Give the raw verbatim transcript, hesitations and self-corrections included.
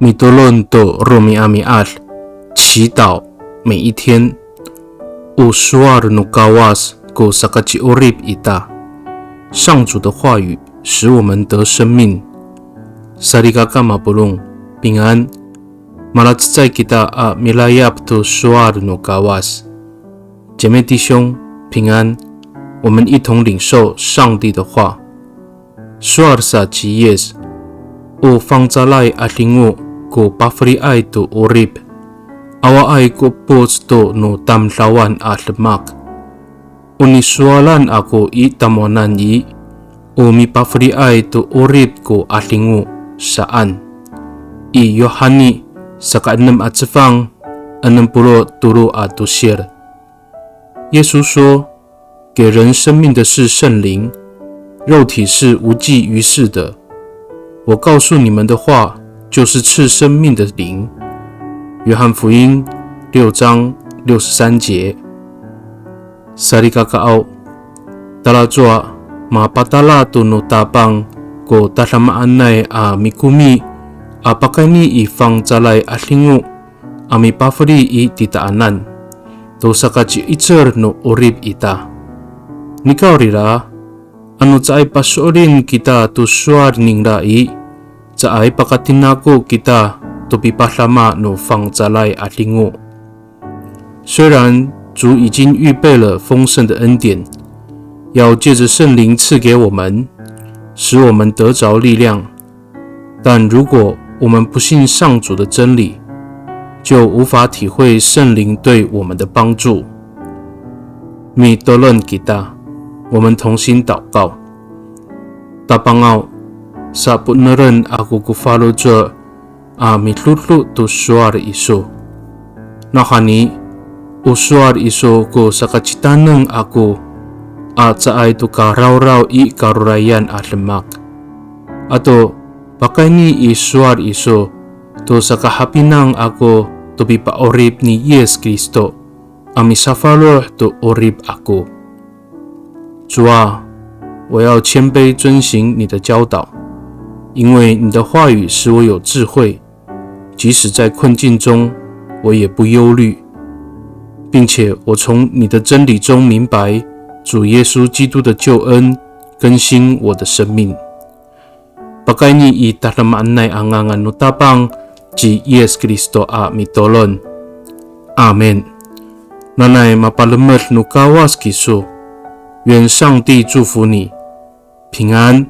Mitolon to romi'ami'ad, 祈祷每一天。O sowal no Kawas ko sakaci'orip ita. 上主的话语使我们得生命。Salikaka mapolong, 平安。Malacecay kita a milayap to sowal no Kawas. 姐妹弟兄，平安。我们一同领受上帝的话。Sowal sa ci Yis, o fangcalay a 'adingo ko pafeliay to 'orip, awaay ko epoc to no tamdawan a demak. O nisowalan ako i tamowanan i, o mipafeliay to 'orip ko 'adingo saan. I Yohani saka enem a cefang, enem polo' tolo a tosil. 耶稣说，给人生命的是圣灵，肉体是无济于事的。我告诉你们的话，就是赐生命的灵。约翰福音六章六十三节。Salikakaaw, talacowa mapatala to no Tapang ko tadamaanay a mikomi a pakayni i fangcalay 'adingo a mipafeli i titaanan to sakaci'icel no 'orip ita. Nikawrira, ano caay paso'elin kita to sowal ningra i, caay pakatinako kita to pipadama no fangcalay 'adingo. 虽然主已经预备了丰盛的恩典，要借着圣灵赐给我们，使我们得着力量，但如果我们不信上主的真理，就无法体会圣灵对我们的帮助。Mitolon kita, 我们同心祷告。Tapangaw, sapo'eneren ako ko faloco' a midodo to sowal iso. Nawhani, o sowal iso ko sakacitaneng ako a caay to ka rawraw i karorayan a demak. Ato pakayni i sowal iso to sakahapinang ako to pipa'orip ni Yis Kristo a misafaloh to 'orip ako. 主啊，我要谦卑遵行你的教导，因为你的话语使我有智慧，即使在困境中，我也不忧虑，并且我从你的真理中明白主耶稣基督的救恩更新我的生命。Pakayni i tadamaanay a ngangan no Tapang ci Yis Kristo a mitolon. Amin. Nanay mapalemed no Kawas kiso. 愿上帝祝福你，平安。